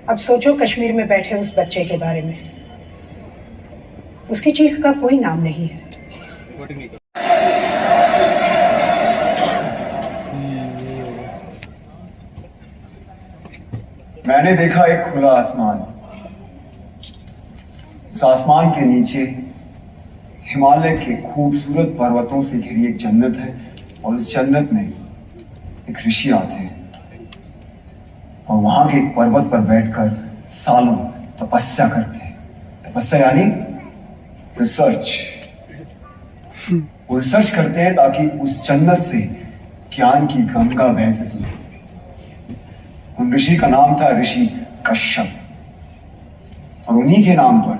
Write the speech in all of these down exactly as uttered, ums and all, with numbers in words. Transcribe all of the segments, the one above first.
अब सोचो कश्मीर में बैठे उस बच्चे के बारे में। उसकी चीख का कोई नाम नहीं है। मैंने देखा एक खुला आसमान। उस आसमान के नीचे हिमालय के खूबसूरत पर्वतों से घिरी एक जन्नत है और उस जन्नत में एक ऋषि आते हैं और वहां के एक पर्वत पर बैठकर सालों तपस्या करते हैं। तपस्या यानी रिसर्च। वो रिसर्च करते हैं ताकि उस जन्नत से ज्ञान की गंगा बह सके। उन ऋषि का नाम था ऋषि कश्यप और उन्हीं के नाम पर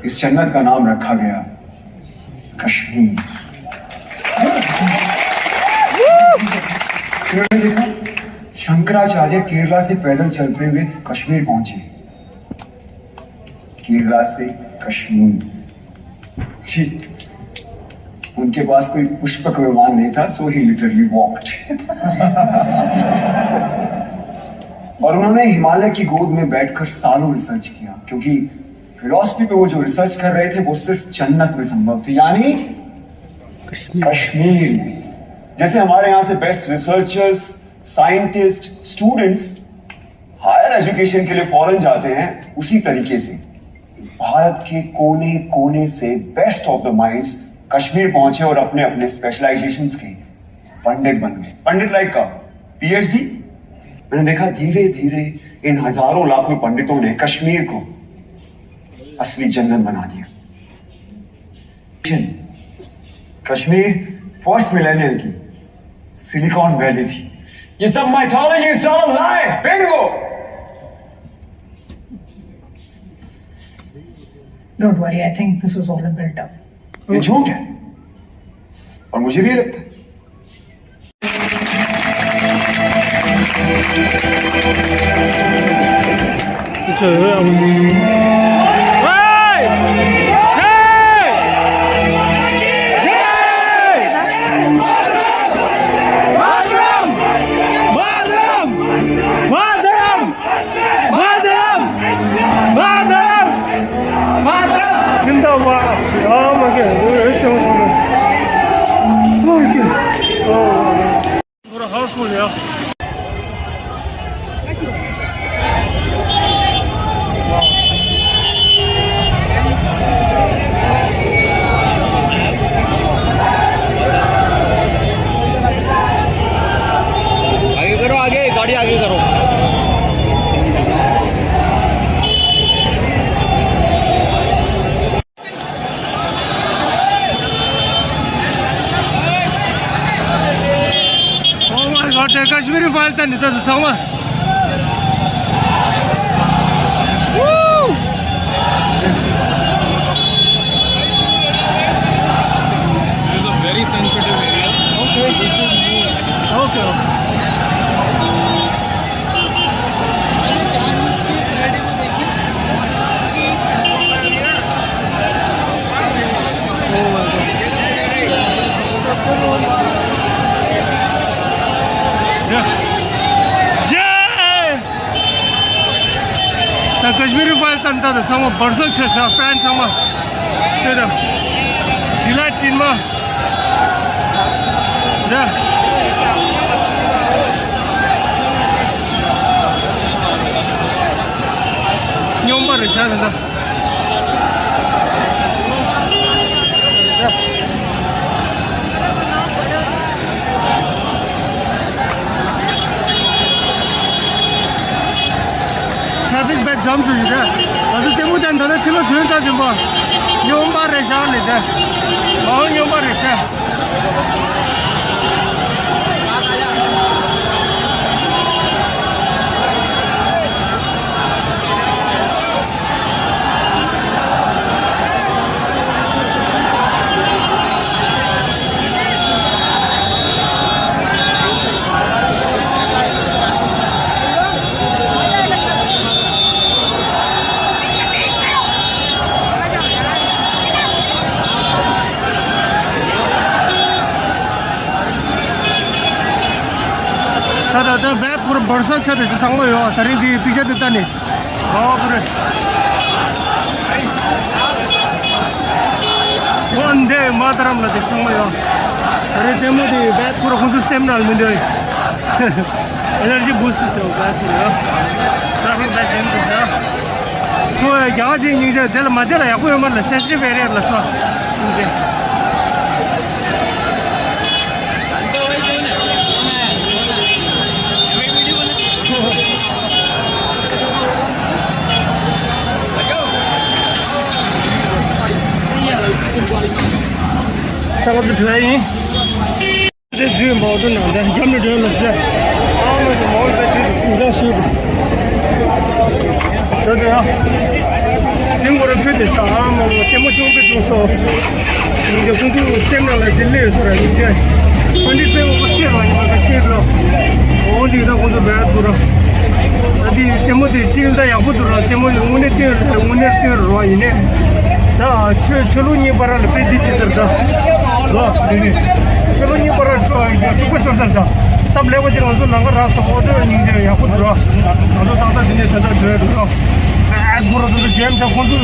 इस जन्नत का नाम रखा गया कश्मीर। फिर मैंने देखा शंकराचार्य केरला से पैदल चलते हुए कश्मीर पहुंचे। केरला से कश्मीर। जी, उनके पास कोई पुष्पक विमान नहीं था, so he literally walked। और उन्होंने हिमालय की गोद में बैठकर सालों रिसर्च किया, क्योंकि फिलॉसफी पे वो जो रिसर्च कर रहे थे वो सिर्फ जन्नत में संभव थी, यानी कश्मीर में। जैसे हमारे यहाँ से best researchers, scientists, students higher education के लिए फॉरेन जाते हैं, उसी तरीके से भारत के कोने कोने से best of the minds Kashmir पहुंचे और अपने अपने स्पेशलाइजेशंस के पंडित बन गए। पंडित लाइक का पीएचडी। मैंने देखा धीरे धीरे इन हजारों लाखों पंडितों ने कश्मीर को असली जन्नत बना दिया। कश्मीर फर्स्ट मिलेनियम की सिलिकॉन वैली थी। ये सब mythology, it's all a lie। Bingo. Don't worry, I think this is all a build up. ये झूठ है और मुझे भी ये लगता है। पूरा हाउसफुल यार। आगे करो, आगे, गाड़ी आगे करो। Oh my God, the Kashmiri file tan nita sama. Woo! This is a very sensitive area. Okay. This is me. Okay, okay. ད་ཀ་ཤི་མིར་ཕའིལ་ཚང་མ་ཚང་མ་སྦར་སོག་ཆ་ས་ཕན་ཚང་མ་དེ་དང་དེ་ལ་ཕྱིན་མ། ད་སྙོམས་པ་རེད་ཤག་ད། ཁྱབ་པའི་བེད་འཇམ་སུ་ཡིན་ད། ང་ཚོ་ལྟད་མོ་དང་འདྲ་ན་ཕྱི་ལོགས་ཐོན་ཚར་བཞིན་པ། སྙོམས་པ་རེད་ཤག་ལས་ད། མ་འོངས་སྙོམས་པ་རེད་ཤག། ད་ད་ད་བེད་ཁོར་བར་ས་ཆ་དེ་ཚོ་ཚང་མ་ཡོད། ད་རིང་དེ་པིག་ཅར་དེ་ལྟ་ནི་ཨོ་ཁོ་རེ། ཝན་དེ་མ་ཏ་རམ་ལ་དེ་ཚང་མ་ཡོད། ད་རིང་ལྟད་མོ་དེ་བེད་ཁོར་ཁོང་ཚོ་སེམས་ནང་མི་འདོད། ཨེ་ནར་ཇི་བུ་སི་ཊི་བྱེད་དགོས་ཟེར་ཡ། ཏྲ་ཕིག་ད་ཇེམ་དུ་ཟེར་ཡ། ཁོ་རྒྱ་གར་ཅིག་སྙིང་རྗེ་དེ་ལ་མ་བདེ་ལ་ཡག་པོ་ཡོད་མ་རེད། སེན་སི་ཊིབ་ཨེ་རི་ཡ་ལ་སོ་སྙིང་རྗེ། ད་ང་ཚོ་བྲོས་ཡིན། དེ་དུས་མའོ་ཏུ་ནང་དེ་རྒྱབ་ནས་སྒྲོན་ལ་ཟེར། ཨ་མ་དུ་མའོ་ཏུ་ཅི་འདྲ་ཞུ། དེ་དེ་ཡང་། སེམས་ཁོ་ར་ཕུད་དེ་ས་ཨ་མ་ལོ་ལྟད་མོ་ཆུང་པོ་བྱུང་སོ། ཡིན་གྱི་ཁོང་ཚོ་སེམས་ནང་ལ་ཅི་སླེབས་སོ་ར་ཡིན་གྱི། ཨ་འདི་ཚོའི་འོག་ཤེས་རོགས་ཡིན་པ་ཁ་ཤས་རོ། འོ་འདི་ད་ཁོང་ཚོ་བས་ཐུ་ར། ད་འདི་ལྟད་མོ་དེ་གཅིག་ད་ཡག་པོ་འདུག་ར། ལྟད་མོ་དངོས་གནས་བསྟན་དངོས་གནས་བསྟན་རོགས་ཡིན་ནས། ད་ཆོས་ཆོས་ལུགས་གཉིས་བར་ལ་དཔེ་འདི་ཅི་ལྟར་ད། ལོ། དེ་ནི། ཆོས་ལུགས་གཉིས་བར་ལ་ཆོས་ཡོད་ཐུག་པ་ཤོར་ས་ད། སྟབས་ལེགས་པ་ཅིག་ང་ཚོ་ནང་ག་རག་སོ་ཨོ་ཏོ་སྙིང་རྗེ་ཡག་པོ་འདུག་ར། ང་ཚོ་ཏག་ཏག་འདི་ནས་ད་ལྟ་བྲོས་འདུག་ར། ཨ་ཁོ་ར་ཚོ་ད་ཇེམ་ས་ཁོང་ཚོ་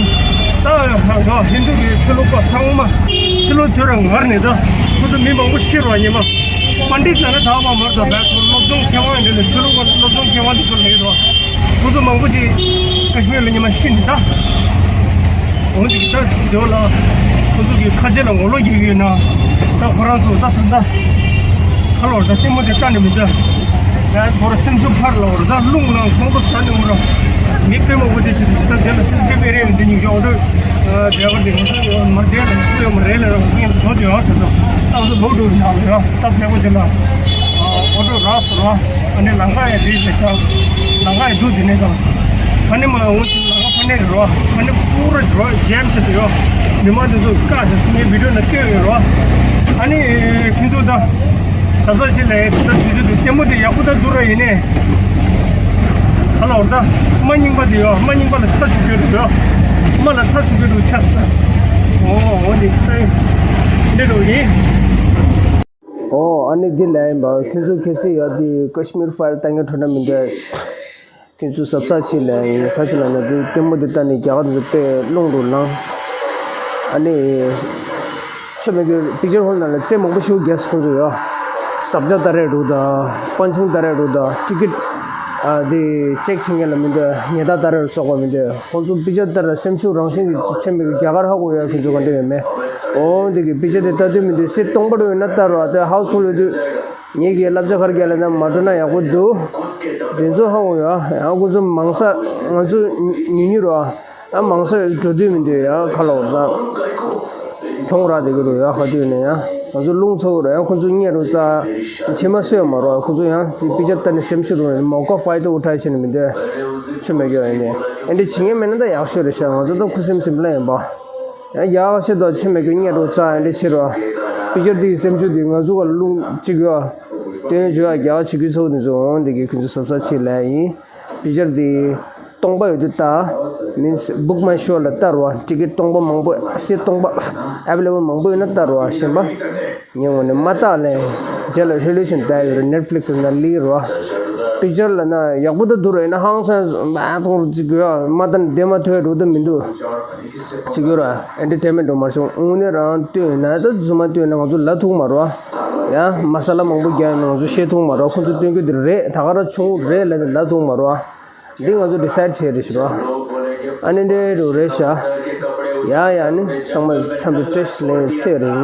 ད་ཧིན་དུ་གི་ཆོས་ལུགས་པ་ཚང་མ་ཕྱི་ལོགས་དུས་ར་ངར་ནས་ད་ཁོ་ཚོ་མི་མང་པོ་ཤི་རོགས་ཉི་མ། པཎ་ཌི་ཏ་ན་ད་བ་མར་ད་བས་ཁོ་སློབ་སྦྱོང་མཁས་དབང་འདི་ལ་ཆོས་ལུགས་པ་སློབ་སྦྱོང་མཁས་དབང་འདི་ཚོ་ལ་ཡོད་རོགས། ཁོ་ཚོ་མང་པོ་ཅིག་ཀ་ཤི་མིར་ལ་ཉི་མ་ཤི་ནི་ད། འོན་ཏེ་ད་དེ་ལ་ཁོ་ཚོ་གི་ཁ་ཆེ་ལ་ངོ་ལོག་རྒྱག་གི་ཡོད་ན། ད་ཁོ་རང་ཚོ་ད་ད་ད་ཁ་ལོར་ད་ལྟད་མོ་དེ་ལྟ་ནི་མི་འདུག་ད་ཁོ་རང་སེམས་ཚོར་འཕར་ལ་འོར་ད་རླུང་ནང་ཁོང་ཁྲོ་ཟ་ནི་འོར། མི་དཔེ་མང་པོ་དེ་ཆེ་དེ་ད་དེ་ལ་སེམས་ཅན་པའི་རེད་མི་འདུག་སྙིང་རྗེ་འོ་འདུག་དེ་བར་དེ་ང་ཚོ་ཡོད་མ་དེ་ལ་སུ་ཡོད་མ་རེད་ལ་རང་སྐྱེན་དུ་ཡོད་ཟེར་ད་ད་ང་ཚོ་ལོག་འགྲོ་ཡོད་ཡོད་ད་ཕེ་པོ་དེ་ལ་འོ་འདུག་རག་སོ་ར། ཨ་ནི་ལམ་ཁ་ཡང་རེད་ཟེར་ཤག་ལམ་ཁ་ཡང་འདུག་དེ་ནས་ཀྱང་། ཨ་ནི་མ་འོང་ཞིག་ལམ་ཁ་ཕ་ནས་རེད་རོ། ཨ་ནི་པུ་ར་རོ་ཇེམ་ཟེར་དུ་ཡོད། མི་མང་དེ་ཚོ་བཀག་ཟེར་སུ་ངའི་བི་ཌིའོ་ནང་བལྟས་ཡོད་རོ། ཨ་ནི་ཁྱེད་ཚོ་ད་གཟབ་གཟབ་བྱེད་ལ་ད་དུས་ཚོད་དུ་ལྟད་མོ་དེ་ཡག་པོ་ད་འདུག་ར་ཡིན་ནས། ཧ་ལ་འོར་ད་རྨ་རྙིང་པ་དེ་ཡོད། རྨ་རྙིང་པ་ལ་ཚ་བཅུག་གི་འདུག་ཡོད། རྨ་ལ་ཚ་བཅུག་གི་འདུག་ཆ་ས། འོ་འོ་དེ་ད་འདི་འགྲོ་ཡིན། ཨོ་ཨ་ནི་འདི་ལས་ཡིན་པ་ཁྱོད་ཚོ་གལ་སྲིད་ཡ་དེ་ཀ་ཤི་མིར་ཕའིལ་ལྟ་མཁན་འཕྲོད་ན་མི་འདུག་ཁྱོད་ཚོ་གཟབ་གཟབ་བྱེད་ལས་ཡིན། ཁ་ཆེ་ལ་ན་དེ་ལྟད་མོ་འདི་ལྟ་ནས་རྒྱ་གར་འདི་ཚོ་དཔེ་རླུང་རུ་ལངས། ཨ་ནི་ཆོས་མེད་གི་པིག་ཅར་ཧོལ་ནང་ལ་རྩེད་མང་པོ་ཞིག་རྒྱག་ཁོང་ཚོ་ཡོད། ཟབ་ཆ་ལྟ་རེ་རུ་དང་པན་ཆིང་ལྟ་རེ་རུ་དང་ཊི་ཀེ་ཊི་ཨ་དེ་ཅེག་བྱེད་མཁན་ལ་མི་འདུག་ཉལ་ཐ་ལྟ་རེ་རུ་སོགས་པ་མི་འདུག་ཁོང་ཚོ་པིག་ཆར་ལྟ་ར་སེམས་ཤུགས་རང་བཞིན་གྱི་ཆེན་པོའི་རྒྱ་གར་ཧ་གོ་ཡ་ཁྱོད་ཚོ་ག་འདྲ་ཡོད་མེད། འོ་འདི་གི་པིག་ཆར་དེ་ལྟ་དུས་མི་འདུག་སེ་སྟོང་པ་རུ་ཡོད་ན་ལྟ་རོགས་དེ་ཧའུ་སི་ཕུལ་ཡོད་དུས་ངེད་ཀྱི་བསླབ་བྱ་ག་རེ་རྒྱག་ལ་ན་མ་འགྲོ་ན་ཡག་པོ་འདུག་དེ་ཚོ་ཧ་གོ་ཡ་ཡང་ཁོང་ཚོ་མང་ས་ང་ཚོ་ཉུ་ཉུ་རོ་ཨ་མང་ས་འགྲོ་དུས་མི་འདུག་ཡ་ཁ་ལོ་ད་ཁྱོང་ར་དེ་གི་རུ་ཡ་ཁ་དུས་ནས་ཡ་ང་ཚོ་རླུང་ཚ་གི་རུ་ཡ་ཁོང་ཚོ་ཉལ་རུ་རྩ་ཕྱི་མ་སོས་མ་རོ་ཁོང་ཚོ་ཡང་དེ་པིག་ཆར་ལྟ་ནས་སེམས་ཤུགས་རུ་མོ་ཀ་ཕའི་ཏོ་ཨུ་ཐའི་བྱས་ནས་མི་འདུག་ཆུ་མེད་གི་ཡ་ཡིན་ནས་ཨེ་འདྲ་བྱེད་མཁན་མེད་ན་ད་ཡག་ཤོས་རེད་ཤག་ང་ཚོ་ད་ཁུ་སིམ་སིམ་ལ་ཡིན་པ། ཡང་རྒྱ་གར་ཆེད་དུ་ཆུ་མེད་རྒྱུ་སྙད་རོ་རྩ་ཡང་འདྲ་ཕྱིར་རོ། པིག་ཅར་འདི་ཡི་སེམས་ཤུགས་འདི་ང་ཚོ་ག་ལ་རླུང་གཅིག་ཡོད། དོན་བརྗོད་ཡ་རྒྱ་གར་བྱེད་རྒྱུ་ཚོགས་འདི་ཚོ་འོང་འདི་གི་ཁྱོད་ཚོ་གཟབ་གཟབ་བྱེད་ལས་ཡིན། པིག་ཅར་འདི་སྟོང་པ་ཡོད་དུས་ལྟ། མིན་སི་བུག་མའི་ཤོ་ལ་ལྟ་རོ། ཊི་ཀེ་ཊི་སྟོང་པ་མང་པོ་སེ་སྟོང་པ་ཨེ་ཝེ་ལེ་བལ་མང་པོ་ཡོད་ན་ལྟ་རོ་གཞན་པ། ངས་འོ་ནས་མ་བལྟ་ལས། རྗེས་ལ་རི་ལེ་ཤན་བལྟ་ཡོད་རེད་ནེཊ་ཕི་ལིག་སི་ན་ལི་རོ། པིག་ཅར་ལ་ན་ཡག་པོ་ད་འདུག་རེད་ན་ཧང་སང་མ་མཐོང་རུ་ཅིག་དགོས་ཡ་མ་ལྟ་ན་བདེ་མ་ཐོས་རུ་ད་མི་འདུག་ཅིག་ཡོད་ར་ཨེན་ཊར་ཊེན་མེན་ཊི་འགྲོ་མ་བྱུང་། དངོས་གནས་རང་ལྟོས་ན་ད་རྫུན་མ་ལྟོས་ན་ང་ཚོ་ལ་ཐུག་མ་རོ། ཡ་མ་ས་ལ་མང་པོ་རྒྱག་ཡོད་ན་ང་ཚོ་ཤེས་ཐུག་མ་རོ། ཁོ་ཚོ་སྟོན་རྒྱུ་འདི་རེད་ད་ག་ར་བྱུང་རེད་ལ་ལ་ཐུག་མ་རོ། འདི་ང་ཚོ་ཌི་སའིཌ་བྱས་རེད་ཞུ་རོ། ཨ་ནི་འདྲེ་རུ་རེད་ཤག་ཡ་ཡ་ནི་ཚང་མ་འཚམས་པའི་བཀྲ་ཤིས་ལེགས་ཚེ་རིང་།